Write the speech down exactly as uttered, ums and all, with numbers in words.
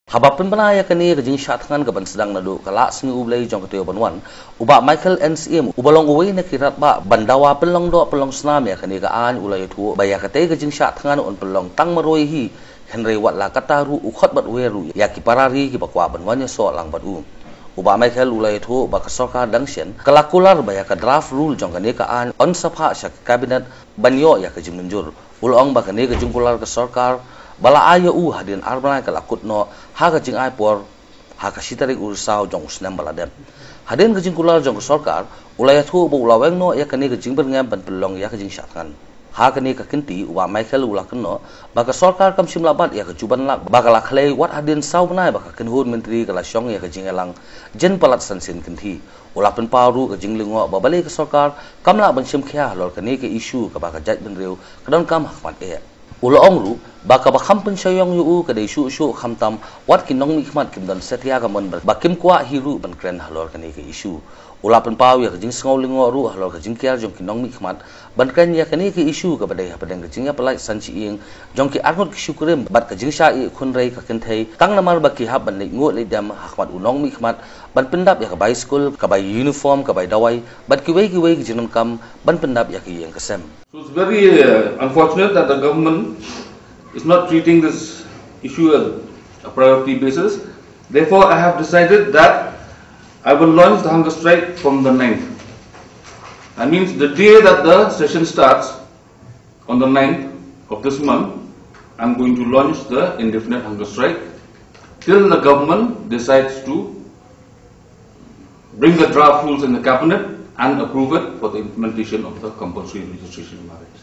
Haba pynbna ïa kane ka jingshah thngan ka ban sdang naduh ka Lah Sngi U Blei jong ka taïew ban wan, u Bah Michael N Syiem, uba long uwei na ki radbah ban dawa pynlong doh pynlong snam ïa kane ka aiñ, u la ïathuh ba ïa katei ka jingshah thngan un pynlong tang marwei hi, hynrei wat la katta ruh u khot bad wer ruh ïa ki para ri kiba kwah ban wan ïasoh lang bad u. U Bah Michael u la ïathuh ba ka sorkar dang shen ka la kular ba ïa ka draft rule jong kane ka aiñ yn sa phah sha ka cabinet ban ïoh ïa ka jingmynjur. U la ong ba kane ka jingkular ka sorkar ba la ai ïa u hadien ar bnai ka la kut noh ha ka jingai por ha ka shi tarik u Risaw jong u snem ba la dep. Hadien ka jingkular jong ka sorkar, u la ïathuh ba u la weng noh ïa kane ka jingbyrngem ban pynlong ïa ka jingshah thngan. Ha kane ka kynti, u Bah Michael u la kynnoh ba ka sorkar kam shym la bat ïa ka juban lak ba ka la khlei wat hadien saw bnai ba ka kynhun myntri ka la shong ïa ka jingïalang jin palat san sien kynthih. U la pynpaw ruh ka jinglyngngoh ba balei ka sorkar kam lah ban shim khia halor kane ka issue kaba ka jaitbynriew ka donkam ha khmat eh. U la ong ruh ba kaba kham pynshai ïong ïa u ka dei shuh shuh khamtam wat ki nongmihkhmat kim don satia ka mon ba kim kwah hi ruh ban kren halor kane ka issue. U la pynpaw ïa ka jingsngew lyngngoh ruh halor ka jingkiar jong ki nongmihkhmat ban kren ïa kane ka issue kaba dei hapdeng ka jingïapyllait san shyieng jong ki arngut ki shu kurim bad ka jingshah ïeh khun rei ka kynthei tang namar ba ki hap ban leit nguh leit dem ha khmat u nongmihkhmat ban pyndap ïa ka bai skul, ka bai uniform, ka bai dawai bad kiwei kiwei ki jingdonkam ban pyndap ïa ka ïing ka sem. So it's very uh, unfortunate that the government is not treating this issue as a priority basis. Therefore, I have decided that I will launch the hunger strike from the ninth. That means the day that the session starts, on the ninth of this month, I'm going to launch the indefinite hunger strike till the government decides to bring the draft rules in the cabinet and approve it for the implementation of the compulsory registration of marriage.